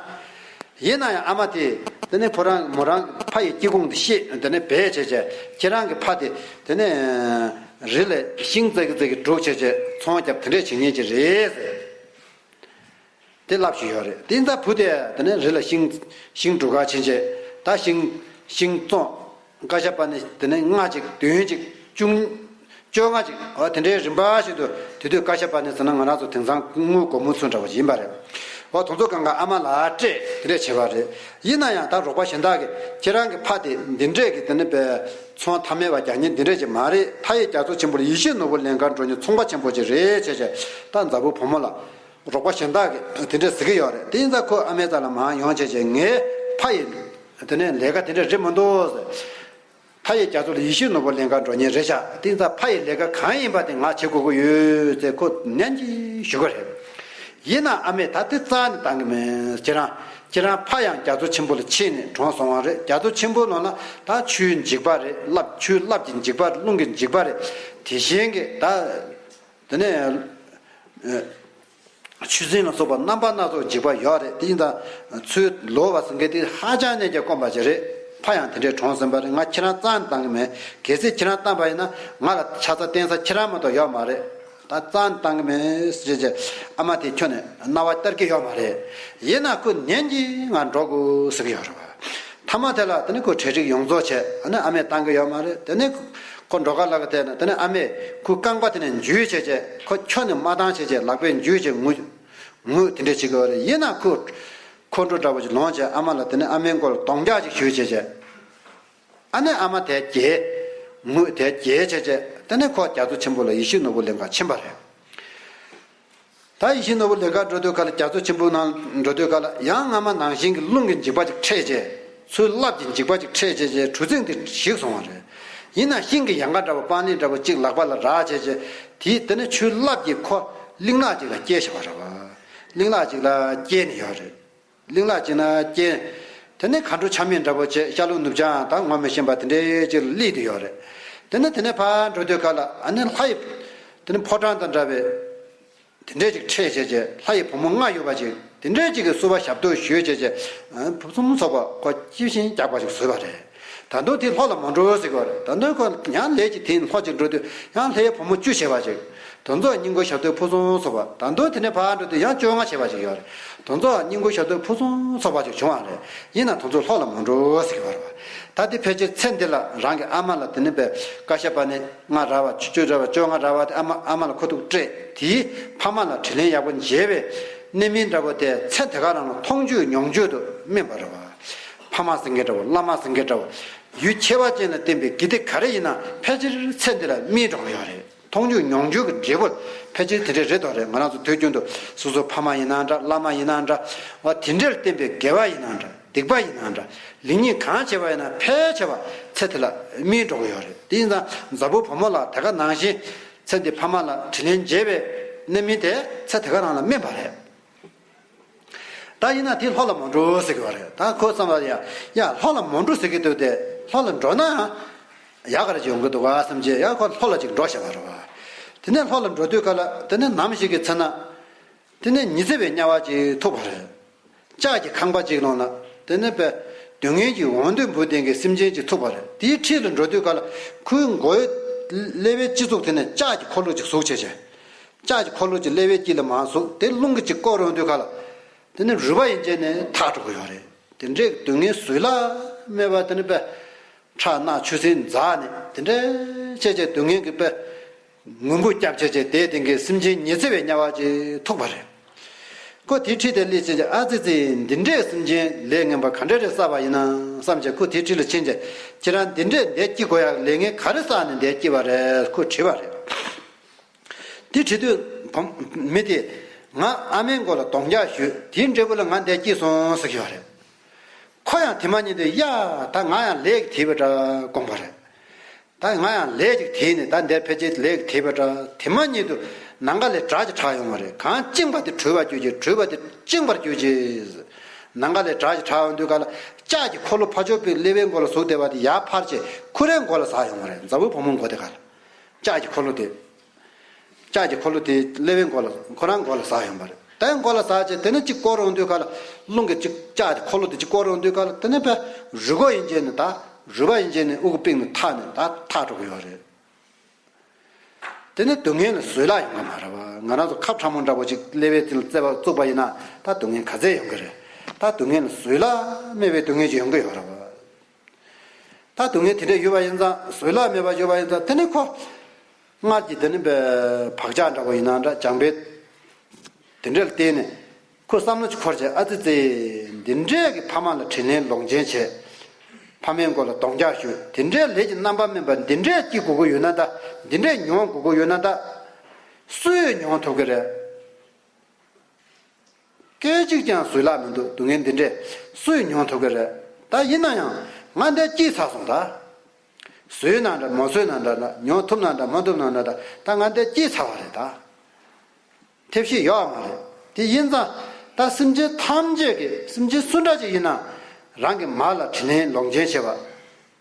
ཡིན་ན་ཡང་ཨ་མ་དེས་དེ་ནས་ཁོ་རང་མོ་རང་ཕ་ཡི་སྐྱེ་ཁུངས་དེ་ཤེས། དེ་ནས་བས་བྱས་བྱས་ཁྱེད་རང་གི་ཕ་དེ་དེ་ནས་རི་ལ་ཤིང་བཙག་གི་བཙག་གི་སྒྲུག་བྱས་བྱས་ཚོང་རྒྱབ། དེ་འདྲས་བྱེད་མཁན་ཅིག་རེད་ཟེར། དེ་ལབ་བཞིན་ཡོད་རེད། དེ་ཡིན་ཙང་བུ་དེ་དེ་ནས་རི་ལ་ཤིང་ཤིང་སྒྲུག་ག་ཕྱིན་བྱས། ད་ཤིང་ཤིང་བཙོང་། ཀ་ཤ་པ་ནི་དེ་ནས་ལྔ་གཅིག་བདུན་གཅིག་བཅུ་བཅོ་ལྔ་གཅིག་འོ་དེ་འདྲའི་རིམ་པ་བཞིན་དུ། དེ་དུས་ཀ་ཤ་པ་ནི་ཟེར་ན་ང་རང་ཚོ་དེང་སང་དངུལ་སྒོར་མོ་ཚོ་འདྲ་བ་ཡིན་པ་རེད། འོ་དེ་ཚོ་གང་ག་ཨ་མ་ལ་སྤྲད། དེ་འདྲས་བྱས་པ་རེད། ཡིན་ན་ཡང་ད་རོགས་པ་གཞན་དག་གིས་ཁྱེད་རང་གི་ཕ་དེ་འདི་འདྲས་ཀྱི་དེ་ནས་པའི་ཚོང་ཐ་མལ་པ་རྒྱག་མཁན་འདི་འདྲས་ཅིག་མ་རེད། མཐའ་ཡས་རྒྱ་མཚོ་ཆེན་པོ་ལ་ཡིད་བཞིན་ནོར་བུ་ལེན་གར་འགྲོ་མཁན་ཚོང་པ་ཆེན་པོ་ཅིག་རེད་བྱས་བྱས། ད་མཛའ་བོ་བུ་མོ་ལ། རོགས་པ་གཞན་དག་གིས་དེ་འདྲས་ཟེར་གྱི་ཡོད་རེད། དེ་ཡིན་ཙང་ཁོ་ཨ་མའི་རྩ་ལ་མར་ཡོང་བྱས་བྱས། ངའི་ཕ་ཡི་དེ་ནས་ལས་ཀ་དེ་འདྲས་རེད་མི་འདུག་ཟེར། མཐའ་ཡས་རྒྱ་མཚོ་ལ་ཡིད་བཞིན་ནོར་བུ་ལེན་གར་འགྲོ་མཁན་རེད་ཤག་དེ་ཡིན་ཙང་ཕ་ཡི་ལས་ཀ་གང་ཡིན་པ་དེ་ང་བྱེད་དགོས་ཀྱི་ཡོད་ཟེར་ཁོ་ནན་གྱིས་ཞུ་གི་རེད། ཡིན་ན་ཨ་མས་ད་དེ་རྩ་ནས་བཏང་གི་མེད། ཁྱེད་རང་ཁྱེད་རང་ཕ་ཡང་རྒྱ་མཚོ་ཆེན་པོ་ལ་ཆད་ནས་གྲོངས་སོང་བ་རེད། རྒྱ་མཚོ་ཆེན་པོའི་ནང་ལ་ད་ཆུའི་འཇིགས་པ་རེད། རླབས་ཆུའི་རླབས་ཀྱི་འཇིགས་པ་རེད། རླུང་གི་འཇིགས་པ་རེད། དེ་བཞིན་གྱི་ད། དེ་ནས་ཆུ་སྲིན་ལ་སོགས་པ་རྣམ་པ་སྣ་ཚོགས་འཇིགས་པ་ཡོད་རེད། དེ་ཡིན་ཙང་ཚུར་ལོག་པ་ཟེར་མཁན་དེ་ཧ་ཅང་ནས་ཀྱང་དཀོན་པ་ཞིག་རེད། ཕ་ཡང་དེ་འདྲས་གྲོངས་ཟིན་པ་རེད། ང་ཁྱེད་རང་རྩ་ནས་བཏང་གི་མེད། གལ་སྲིད་ཁྱེད་རང་བཏང་པ་ཡིན་ན་ང་ལ་ཆ་ཚང་བརྟེན་ས་ཁྱེད་རང་མ་གཏོགས་ཡོད་མ་རེད། ད་རྩ་ནས་བཏང་གི་མེད་ཟེར་བྱས། ཨ་མ་དེ་ཁྱོན་ནས་རྣ་བ་གཏད་ཀྱི་ཡོད་མ་རེད། ཡིན་ན་ཁོ་ནན་གྱིས་ང་འགྲོ་དགོས་ཟེར་གྱི་ཡོད་རེད་བ། མཐའ་མ་དེ་ལ་དེ་ནས་ཁོ་གྲ་སྒྲིག་ཡོངས་རྫོགས་བྱས། ཨ་ནི་ཨ་མས་བཏང་གི་ཡོད་མ་རེད། དེ་ནས་ཁོ་འགྲོ་ཁ་ལ་ག་དེ་ནས་དེ་ནས་ཨ་མས་ཁོའི་རྐང་པ་དེ་ནས་འཇུས་བྱས་བྱས། ཁོ་ཁྱོན་ནས་མ་བཏང་བྱས་བྱས། ལག་པས་འཇུས་བྱས་ངུ་ངུ་དེ་འདྲས་བྱེད་ཀྱི་ཡོད་རེད། ཡིན་ན་ཁོ་ཁོང་ཁྲོ་འདྲ་པོ་ཞིག་ལངས་བྱས། ཨ་མ་ལ་དེ་ནས་ཨ་མའི་མགོ་ལ་རྡོག་རྒྱག་ཅིག་གཞུས་བྱས་བྱས། ཨ་ནི་ཨ་མ་དེ་བརྒྱལ། ངུ་དེ་བརྒྱལ་བྱས་བྱས། དེ་ནས་ཁོ་རྒྱ་མཚོ་ཆེན་པོ་ལ་ཡིད་བཞིན་ནོར་བུ་ལེན་གར་ཕྱིན་པ་རེད། ད་ཡིད་བཞིན་ནོར་བུ་ལེན་གར་འགྲོ་དུས་ག་ལ། རྒྱ་མཚོ་ཆེན་པོའི་ནང་འགྲོ་དུས་ག་ལ་ཡང་སྔ་མ་ནང་བཞིན་གྱི་རླུང་གི་འཇིགས་པ་ཅིག་འཕྲད་བྱས། ཆུའི་རླབས་ཀྱི་འཇིགས་པ་ཅིག་འཕྲད་བྱས་བྱས། གྲུ་གཟིངས་དེ་ཞིག་སོང་བ་རེད། ཡིན་ན་ཤིང་གི་ཡལ་ག་འདྲ་བོ་སྤང་ལི་འདྲ་བོ་གཅིག་ལག་པ་ལ་རག་བྱས་བྱས། དེས་དེ་ནས་ཆུའི་རླབས་ཀྱིས་ཁོ་གླིང་ནག་ཅིག་ལ་བསྐྱལ་བཞག་པ་རེད་བ། གླིང་ནག་ཅིག་ལ་བསྐྱལ་ནས་ཡོད་རེད། གླིང་ནག་ཅིག་ན་བསྐྱལ། དེ་ནས་མཁའ་འགྲོ་ཆ་མེད་འདྲ་བོ་བྱས། ཤར་ལྷོ་ནུབ་བྱང་དང་ངོ་མི་ཤེས་པ་དེ་འདྲའི་ཅིག་སླེབས་བསྡད་ཡོད་རེད། དེ་ནས་དེ་ནས་ཕར་འགྲོ་དུས་ག་ལ་ཨ་ནི་ལྷ་ཡི་དེ་ནས་ཕོ་བྲང་དང་འདྲ་བའི་དེ་འདྲས་ཅིག་འཕྲད་བྱས་བྱས། ལྷ་ཡི་བུ་མོ་ལྔ་ཡོད་པ་ཅིག་དེ་འདྲས་ཅིག་གིས་བསུ་བ་ཞབས་ཏོག་ཞུས་བྱས་བྱས། ཕུན་སུམ་ཚོགས་པ་ཁོ་སྐྱིད་ཤིང་རྒྱགས་པ་ཅིག་བཟོས་པ་རེད། ད་དུང་དེ་ལྷོ་ལ་མ་འགྲོ་ཟེར་གྱི་ཡོད་རེད། ད་དུང་ཁོ་ཡང་ལས་ཀྱི་དེ་ལྷོ་ཅིག་འགྲོ་དུས་ཡང་ལྷའི་བུ་མོ་བཅུ་བྱས་པ་ཅིག་དེ་ཚོ་སྙིང་ཁུང་ཞབས་ཏོག་ཕུན་སུམ་ཚོགས་པ། ད་དུང་དེ་ནས་ཕར་འགྲོ་དུས་ཡང་བཅོ་ལྔ་བྱས་པ་ཅིག་ཡོད་རེད། དེ་ཚོ་སྙིང་ཁུང་ཞབས་ཏོག་ཕུན་སུམ་ཚོགས་པ་ཅིག་བྱུང་བ་རེད། ཡིན་ན་དེ་ཚོ་ལྷོ་ལ་མ་འགྲོ་ཟེར་གྱི་ཡོད་རེད་བ། ད་དེ་ཕལ་ཆེར་ཚེ་འདི་ལ་རང་གི་ཨ་མ་ལ་དེ་ནས་པའི་ཀ་ཤ་པ་ནི་ལྔ་རག་པ། ཆུ་ཆུ་རག་པ། བཅོ་ལྔ་རག་པ་དེ་ཨ་མ་ཨ་མ་ལ་ཁོ་ཐུག་སྤྲད། དེས་ཕ་མ་ལ་དྲིན་ལན་ཡག་པོ་འཇལ་བའི་གནས་མིན་འདྲ་པོ་དེ་ཚེ་འདི་ག་རང་ལ་མཐོང་ཆོས་མྱོང་ཆོས་དུ་སྨིན་པ་རེད་བ། ཕ་མ་ཟེར་མཁན་འདྲ་པོ། བླ་མ་ཟེར་མཁན་འདྲ་པོ། ཡུལ་ཁྱད་པར་ཅན་ལ་བརྟེན་པའི་དགེ་སྡིག་ག་རེ་ཡིན་ན་ཕལ་ཆེར་ཚེ་འདི་ལ་སྨིན་འགྲོ་གི་ཡོད་རེད། མཐོང་ཆོས་མྱོང་ཆོས་ཀྱི་འབྲས་བུ་ཕལ་ཆེར་དེ་འདྲས་རེད་དོ་རེད། ང་རང་ཚོ་དུས་རྒྱུན་དུ་སོ་སོ་ཕ་མ་ཡིན་ན་འདྲ། བླ་མ་ཡིན་ན་འདྲ་བ། དེ་འདྲས་ལ་བརྟེན་པའི་དགེ་བ་ཡིན་ན་འདྲ། སྡིག་པ་ཡིན་ན་འདྲ། ལེགས་ཉེས་གང་བྱས་པ་ཡིན་ན་ཕལ་ཆེ་བ་ཚེ་དེ་ལ་སྨིན་འགྲོ་གི་ཡོད་རེད། དེ་ཡིན་ཙང་མཛའ་བོ་བུ་མོ་ལ་དེ་ག་ནང་བཞིན་ཚེ་འདི་ཕ་མ་ལ་དྲིན་ལན་འཇལ་བའི་གནས་མིན་དེ་ཚེ་དེ་ག་རང་ལ་སྨིན་པ་རེད། ད་ཡིན་ན་དེ་ལྷོ་ལ་མ་འགྲོ་ཟེར་གྱི་ཡོད་རེད། ད་ཁོ་བསམ་པ་ཡ་ཡ་ལྷོ་ལ་མ་འགྲོ་ཟེར་གྱི་འདུག་སྟེ། ལྷོ་ལ་འགྲོ་ན་ཡག་ག་རེ་ཡོང་གི་འདུག་ག་བསམ་བྱས། ཡ་ཁོ་ལྷོ་ལ་ཅིག་འགྲོ་བཞག་པ་རེད་བ། དེ་ནས་ལྷོ་ལ་འགྲོ་དུས་ག་ལ་དེ་ནས་ནམ་ཞིག་གི་ཚེ་ན་དེ་ནས་ཉི་ཚེ་བའི་དམྱལ་བ་ཅིག་ཐུག་པ་རེད། ལྕགས་ཀྱི་ཁང་པ་ཅིག་ནང་ལ་དེ་ནས་པའི་སྡུག་བསྔལ་གྱི་འོ་འདོད་འབུ་ལྡན་གྱི་སེམས་ཅན་ཅིག་ཐུག་པ་རེད། དེའི་འཁྲིས་ལ་འགྲོ་དུས་ག་ལ་ཁོའི་མགོའི་ ཀླད་པའི་སྤྱི་གཙུག་དེ་ནས་ལྕགས་ཀྱི་འཁོར་ལོ་ཅིག་ཟུག་བྱས་བྱས། ལྕགས་ཀྱི་འཁོར་ལོ་ཅིག་ཀླད་པའི་དཀྱིལ་ལ་མར་ཟུག་དེ་རླུང་གིས་ཅིག་བསྐོར་ཡོང་དུས་ག་ལ། དེ་ནི་རུས་པ་ཡན་ཆད་ནས་ཐག་འགྲོ་གི་ཡོད་རེད། དེ་འདྲའི་སྡུག་བསྔལ་བཟོད་གླགས་མེད་པ་དེ་ནི་པས། ཁྲག་རྣག་ཆུ་སེར་འཛག་ནས་དེ་འདྲའི་བྱས་བྱས་སྡུག་བསྔལ་གྱི་པས། ངུ་འབོད་རྒྱབ་བྱས་བྱས་དེ་དེང་གི་སེམས་ཅན་ཉི་ཚེ་བའི་དམྱལ་བ་ཅིག་ཐུག་པ་རེད། ཁོ་དེའི་འཁྲིས་དེར་སླེབས་བྱས་བྱས་ཨ་ཙི་ཙི་འདི་འདྲའི་སེམས་ཅན་ལས་ངན་པ་ག་འདྲ་རེ་བསགས་པ་ཡིན་ན་བསམ་བྱས་ཁོ་དེའི་འཁྲིས་ལ་ཕྱིན་བྱས་ཁྱེད་རང་འདི་འདྲའི་འདས་སྐྱིད་དགོས་ཡག་ལས་ངན་ག་རེ་བསགས་ནས་འདས་སྐྱིད་པ་རེད་ཁོ་དྲིས་པ་རེད། དེ་དྲི་དུས་བུ་མོ་མི་དེས་ང་ཨ་མའི་མགོ་ལ་གདོང་རྒྱག་གཞུས་དེའི་འབྲས་བུ་ལ་ང་འདས་སྐྱིད་སོང་ཟེར་གྱི་ཡོད་རེད། ཁོ་ཡང་དེ་མ་ཉིད་དུ་ཡ་ད་ང་ཡང་ལས་ཀྱིས་དེད་པ་འདྲ་དགོངས་པ་རེད། ད་ང་ཡང་ལས་ཅིག་དེད་ནས་ད་འདིར་ཕལ་ཆེར་ལས་ཀྱིས་དེད་པ་འདྲ་དེ་མ་ཉིད་དུ་ནམ་མཁའ་ལས་སྒྲ་ཅིག་གྲགས་ཡོང་བ་རེད། གང་བཅིངས་པ་དེ་བྲུས་པར་གྱུར་ཅིག་བྲུས་པ་དེ་བཅིངས་པར་གྱུར་ཅིག་ནམ་མཁའ་ལས་སྒྲ་ཅིག་གྲགས་ཡོང་དུས་ག་ལ་ལྕགས་ཀྱི་འཁོར་ལོ་ཕར་ཕྱོགས་པའི་ཀླད་པའི་མགོ་ལ་ཟུག་བསྡད་པ་དེ་ཡར་ཕར་བྱས་ཁོ་རའི་མགོ་ལ་ཟགས་ཡོང་བ་རེད། མཛའ་བོའི་བུ་མོའི་མགོ་དེ་ག་ལ། ལྕགས་ཀྱི་འཁོར་ལོ་དེ། ལྕགས་ཀྱི་འཁོར་ལོ་དེ་ཀླད་པའི་མགོ་ལ་ཁོ་རང་མགོ་ལ་ཟགས་ཡོང་བ་རེད། དེ་མགོ་ལ་ཟགས་བྱས་དེ་ནས་གཅིག་བསྐོར་ཡོང་དུས་ག་ལ་རླུང་གིས་གཅིག་ལྕགས་ཀྱི་འཁོར་ལོ་དེ་གཅིག་བསྐོར་ཡོང་དུས་ག་ལ་དེ་ནས་པས་རུས་ཁོག་ཡན་ཆད་ནས་ད་རུས་པ་ཡན་ཆད་ནས་དབུགས་གི་པིག་ནས་ཐག་ནས་ད་ཐག་འགྲོ་གི་ཡོད་རེད། དེ་ནས་སྡུག་བསྔལ་ལ་བཟོད་གླགས་ཡོང་གི་མ་རེད་བ། ང་རང་ཚོ་ཁབ་ཕྲ་མོ་འདྲ་པོ་ཅིག་ཀླད་པའི་དེ་ལ་བཙས་པ་བཙུགས་པ་ཡིན་ན་ད་སྡུག་བསྔལ་ག་ཚད་ཡོང་གི་རེད། ད་སྡུག་བསྔལ་ལ་བཟོད་གླགས་མེད་པའི་སྡུག་བསྔལ་ཅིག་ཡོང་གི་ཡོད་རེད་བ། ད་སྡུག་བསྔལ་དེ་འདྲ་ཡོད་པ་ཡིན་ཙང་བཟོད་གླགས་མེད་པ་ཡོད་པ་ཡིན་ཙང་དེ་ནི་ཁོ། སྔར་གྱི་དེ་ནི་བག་ཆགས་འདྲ་པོ་ཡིན་ན་འདྲ་སྦྱངས་པའི། དེ་འདྲ་ལ་བརྟེན་ནས་ཁོ་བསམ་བློ་ཅིག་འཁོར་བྱས་ཨ་ཙི་ཙི། འདི་འདྲའི་གི་ཕ་མ་ལ་དྲིན་ལན་ལོག་འཇལ་བྱས། ཕ་མའི་མགོ་ལ་གདོང་རྒྱག་གཞུས་དེ་འདྲའི་ལས་ཀྱི་རྣམ་པ་སྨིན་པ་འདི་འདྲའི་སྐྱིད་དགོས་ཀྱི་ཡོད་ན་ད། འདི་འདྲའི་མྱོང་དགོས་ཀྱི་ཡོད་ན་ད། སུས་མྱོང་ཐུབ་ཀྱི་རེད། སྐད་ཅིག་ཀྱང་བཟོད་གླགས་མི་འདུག་སྡུག་བསྔལ་འདི་འདྲས་སུས་མྱོང་ཐུབ་ཀྱི་རེད། ད་ཡིན་ན་ཡང་ང་འདི་སྐྱིད་ཚར་སོང་ད། བཟོས་ན་འདྲ་མ་བཟོས་ན་འདྲ་འདྲ་མྱོང་ཐུབ་ན་འདྲ་མ་ཐུབ་ན་འདྲ་འདྲ་ད་ང་འདི་སྐྱིད་ཚར་བ་རེད་ད། ཐེབས་ཤེས་ཡོད་མ་རེད། དེ་ཡིན་ཙང་ད་སེམས་ཅན་ཐམས་ཅད་ཀྱི་སེམས་ཅན་སུ་འདྲ་ཅིག་ཡིན་ན་རང་གི་མ་ལ་དྲིན་ལན་ལོག་འཇལ་བྱེད་པ།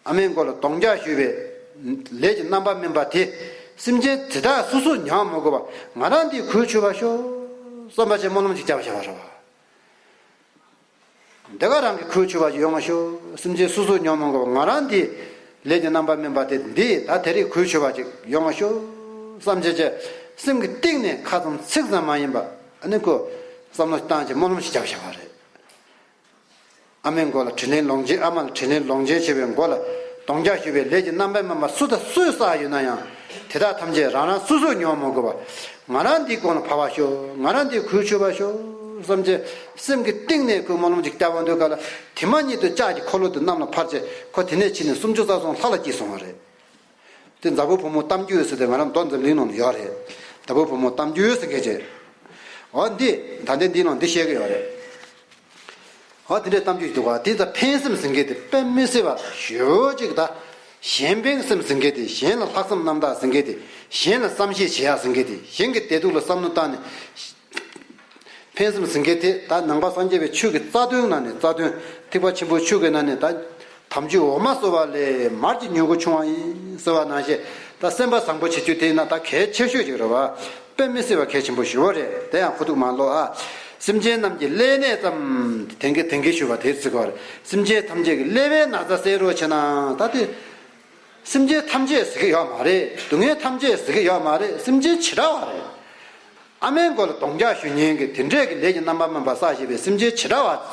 ཨ་མའི་མགོ་ལ་གདོང་རྒྱག་གཞུས་པའི་ལས་ཀྱི་རྣམ་པ་སྨིན་པ་དེ་སེམས་ཅན་དེ་དག་སོ་སོས་མྱོང་མི་དགོས་པ་ང་རང་འདིས་གོས་ཆོད་པ་ཤོག་བསམ་པ་ཅིག་སྨོན་ལམ་ཅིག་བརྒྱབ་བཞག་པ་རེད་བ། འདི་ག་རང་གི་གོས་ཆོད་པ་ཅིག་ཡོང་བ་ཤོག་སེམས་ཅན་སོ་སོས་མྱོང་མི་དགོས་པ་ང་རང་འདིས་ལས་ཀྱི་རྣམ་པ་སྨིན་པ་དེ་འདི་ད་དེ་རིང་གོས་ཆོད་པ་ཅིག་ཡོང་བ་ཤོག་བསམ་བྱས་བྱས་སེམས་ཀྱི་གཏིང་ནས་ཁ་ཙམ་ཚིག་ཙམ་མ་ཡིན་པ་ཨ་ནི་ཁོ་བསམ་བློ་བཏང་བྱས་སྨོན་ལམ་ཞིག་བརྒྱབ་བཞག་པ་རེད། ཨ་མའི་མགོ་ལ་དྲིན་ལན་ལོག་འཇལ་ཨ་མ་ལ་དྲིན་ལན་ལོག་འཇལ་བྱེད་པའི་མགོ་ལ་གདོང་རྒྱག་གཞུས་པའི་ལས་ཀྱི་རྣམ་པ་སྨིན་པ་སུ་དང་སུས་བསགས་ཡོད་ན་ཡང་དེ་དག་ཐམས་ཅད་རང་རང་སོ་སོས་མྱོང་མི་དགོས་པ། ང་རང་འདིའི་གོང་ལ་བབས་པ་ཤོག་ང་རང་འདིའི་གོས་ཆོད་པ་ཤོག་བསམ་བྱས་སེམས་ཀྱི་གཏིང་ནས་ཁོས་སྨོན་ལམ་ཅིག་བཏབ་པ་འདུག་ག་ལ་དེ་མ་ཉིད་དུ་ལྕགས་ཀྱི་འཁོར་ལོ་དེ་གནམ་ལ་འཕར་བྱས་ཁོ་དེ་ནས་ཕྱིན་ནས་སུམ་ཅུ་རྩ་གསུམ་ལྷ་ལ་སྐྱེས་སོང་བ་རེད། དེ་མཛའ་བོའི་བུ་མོ་གཏམ་རྒྱུད་ཟེར་ཏེ་ང་རང་མདོ་འཛམ་གླིང་ནང་ལ་ཡོད་རེད། མཛའ་བོའི་བུ་མོ་གཏམ་རྒྱུད་ཟེར་མཁན་ཅིག་འོ་འདི་ད་ལྟའི་འདི་ནང་འདི་བཤད་ཀྱི་ཡོད་རེད། འོ་དེ་འདྲའི་གཏམ་རྒྱུད་ཅིག་འདུག་ག་དེ་ཚོ་ཕན་སེམས་ཟེར་མཁན་དེ་དཔེ་མི་སྲིད་པ་ཞེ་པོ་ཅིག་ད། གཞན་ཕན་སེམས་ཟེར་མཁན་དེ་གཞན་ལ་ལྷག་བསམ་རྣམ་དག་ཟེར་མཁན་དེ་གཞན་ལ་བསམ་ཤེས་བྱེད་ཡག་ཟེར་མཁན་དེ་གཞན་གྱི་བདེ་སྡུག་ལ་བསམ་བློ་བཏང་ནས། ཕན་སེམས་ཟེར་མཁན་དེ་ད་ནང་པ་སངས་རྒྱས་པའི་ཆོས་ཀྱི་རྩ་དོན་ནང་ནས་རྩ་དོན་ཐེག་པ་ཆེན་པོའི་ཆོས་ཀྱི་ནང་ནས་ད་དམ་ཆོས་འོ་མ་གསོལ་བ་ལས་མར་གྱི་མྱུ་གུ་ཕྱུང་བ་ཡིན་ཟེར་བ་ནང་བཞིན་ད་སེམས་པ་བཟང་པོ་བྱེད་རྒྱུ་དེ་ཡིན་ན་ད་གལ་ཆེ་ཤོས་ཅིག་རེད་བ། དཔེ་མི་སྲིད་པ་གལ་ཆེན་པོ་ཞེ་པོ་རེད། དེ་ཡང་ཁུ་ཐུག་མ་ལོག་ཨ། སེམས་ཅན་རྣམས་ཀྱི་ཀླད་ནད་ཙམ། དེང་གི་དེང་གི་ཞུས་པ་དེ་ཚིག་གོ་རེད། སེམས་ཅན་ཐམས་ཅད་ཀྱི་ཀླད་པའི་ན་ཚ་སེལ་རོགས་བྱེད་ན་ད་དེ། སེམས་ཅན་ཐམས་ཅད་ཟེར་གྱི་ཡོད་མ་རེད། སྡུག་བསྔལ་ཐམས་ཅད་ཟེར་གྱི་ཡོད་མ་རེད། སེམས་ཅན་བྱེ་བྲག་པ་རེད། ཨ་མའི་མགོ་ལ་གདོང་རྒྱག་གཞུ་ཉེན་གྱི་དེ་འདྲས་ཀྱི་ལས་ཀྱི་རྣམ་པ་སྨིན་པ་བསགས་བཞིན་པའི་སེམས་ཅན་བྱེ་བྲག་པ་ཟེར་གྱི་ཡོད་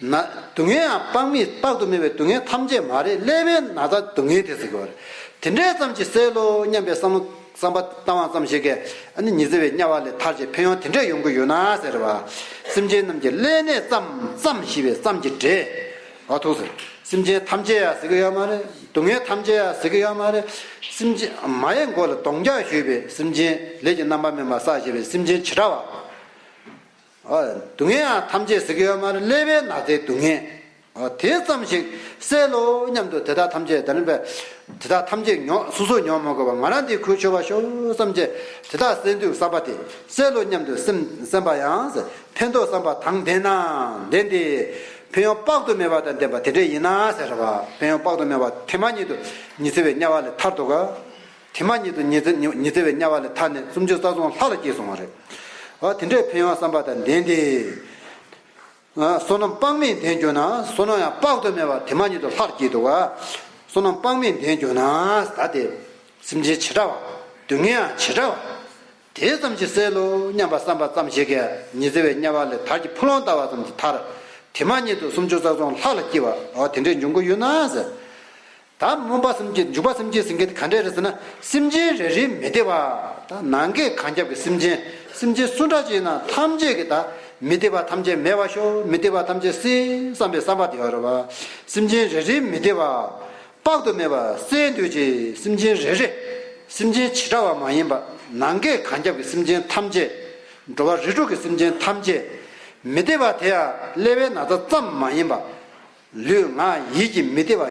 རེད། ན་སྡུག་བསྔལ་ཡང་དཔག་མེད་དཔག་ཏུ་མེད་པའི་སྡུག་བསྔལ་ཐམས་ཅད་མ་རེད། ཀླད་པའི་ན་ཚ་སྡུག་བསྔལ་དེ་ཟེར་གྱི་ཡོད་རེད། དེ་འདྲས་ཙམ་གྱིས་སེལ་ལོ་སྙམ་པའི་བསམ་བློ་བསམ་པ་བཏང་བ་ཙམ་ཞིག་གིས་ཨ་ནི་ཉི་ཚེ་བའི་དམྱལ་བ་ལས་ཐར་བྱེད་ཕན་ཡོན་དེ་འདྲས་ཡོང་གི་ཡོད་ན་ཟེར་བ། སེམས་ཅན་རྣམས་ཀྱི་ཀླད་ནད་ཙམ་ཙམ་ཞེས་པའི་ཙམ་གྱི་སྒྲས། འོ་ཐུགས་ཟེར། སེམས་ཅན་ཐམས་ཅད་ཡ་ཟེར་གི་ཡོད་མ་རེད། སྡུག་བསྔལ་ཐམས་ཅད་ཡ་ཟེར་གི་ཡོད་མ་རེད། སེམས་ཅན་མ་ཡི་མགོ་ལ་གདོང་རྒྱག་གཞུས་པའི་སེམས་ཅན་ལས་ཀྱི་རྣམ་པ་སྨིན་པ་བསགས་བཞིན་པའི་སེམས་ཅན་བྱེ་བྲག་པ། འོ་སྡུག་བསྔལ་ཡང་ཐམས་ཅད་ཟེར་གི་ཡོད་མ་རེད། ཀླད་པའི་ན་ཚའི་སྡུག་བསྔལ། འོ་དེ་ཙམ་ཞིག་སེལ་ལོ་སྙམ་དུ་དེ་དག་ཐམས་ཅད་དེ་ནི་པས་དེ་དག་ཐམས་ཅད་མྱོང་སོ་སོས་མྱོང་མ་དགོས་པར་ང་རང་འདིས་གོས་ཆོད་པར་ཤོག་བསམ་བྱས་དེ་དག་སེལ་འདོད་བསམ་པ་དེ་སེལ་ལོ་སྙམ་དུ་སེམས་སེམས་པ་ཡང་ཕན་འདོགས་བསམ་པ་དང་ལྡན་ན་ལྡན་ཏེ། ཕན་ཡོན་དཔག་ཏུ་མེད་པ་དང་ལྡན་པ་དེ་འདྲས་ཡིན་ན་ཟེར་བ། ཕན་ཡོན་དཔག་ཏུ་མེད་པ་དེ་མ་ཉིད་དུ་ཉི་ཚེ་བའི་དམྱལ་བ་ལས་ཐར་འདུག་ག་དེ་མ་ཉིད་དུ་ཉི་ཚེ་ཉི་ཉི་ཚེ་བའི་དམྱལ་བ་ལས་ཐར་ནས་སུམ་ཅུ་རྩ་གསུམ་ལྷ་ལ་སྐྱེས་སོང་བ་རེད། འོ་དེ་འདྲའི་ཕན་ཡོན་བསམ་པ་དང་ལྡན་ཏེ། ཨ་བསོད་ནམས་དཔག་མེད་ལྡན་གྱུར་ན། བསོད་ནམས་ཡང་དཔག་ཏུ་མེད་པ་དེ་མ་ཉིད་དུ་ལྷར་སྐྱེས་འདུག་ག་བསོད་ནམས་དཔག་མེད་ལྡན་གྱུར་ན། ད་དེ་ སེམས་ཅན་བྱེ་བྲག་པ། སྡུག་བསྔལ་ཡང་བྱེ་བྲག་པ། དེ་ཙམ་གྱིས་སེལ་ལོ་སྙམ་པ་བསམ་པ་ཙམ་ཞིག་གིས་ཉི་ཚེ་བའི་དམྱལ་བ་ལས་དལ་གྱིས་འཕུར་ལོང་ལྟ་བ་ཙམ་གྱིས་ཐར། དེ་མ་ཉིད་དུ་སུམ་ཅུ་རྩ་གསུམ་ལྷ་ལ་སྐྱེ་བ། འོ་དེ་འདྲའི་འབྱུང་གི་ཡོད་ན་ཟེར། ད་སྨོན་པ་སེམས་བསྐྱེད། འཇུག་པ་སེམས་བསྐྱེད་ཟེར་མཁན་དེ་ག་འདྲས་རེད་ཟེར་ན། སེམས་ཅན་རེ་རེའི་མི་བདེ་བ། ད་ནམ་མཁའི་གངས་རྒྱབ་ཀྱི་སེམས་ཅན། སེམས་ཅན་སུ་འདྲ་ཅིག་ཡིན་ན་ཐམས་ཅད་ཀྱི་ད་མི་བདེ་བ་ཐམས་ཅད་མེད་པར་ཤོག་མི་བདེ་བ་ཐམས་ཅད་སེལ་བསམ་པའི་བསམ་པ་དེ་ཡོད་རེད་བ། སེམས་ཅན་རེ་རེའི་མི་བདེ་བ། དཔག་ཏུ་མེད་པ་སེལ་འདོད་ཅིང་། སེམས་ཅན་རེ་རེ། སེམས་ཅན་བྱེ་བྲག་པ་མ་ཡིན་པ། ནམ་མཁའི་གངས་རྒྱབ་ཀྱི་སེམས་ཅན་ཐམས་ཅད། འགྲོ་བ་རིགས་དྲུག་གི་སེམས་ཅན་ཐམས་ཅད། མི་བདེ་བ་དེ་ཡང་སླེ་བའི་ན་ཚ་ཙམ་མ་ཡིན་པ། ལུས་ངག་ཡིད་ཀྱི་མི་བདེ་བ།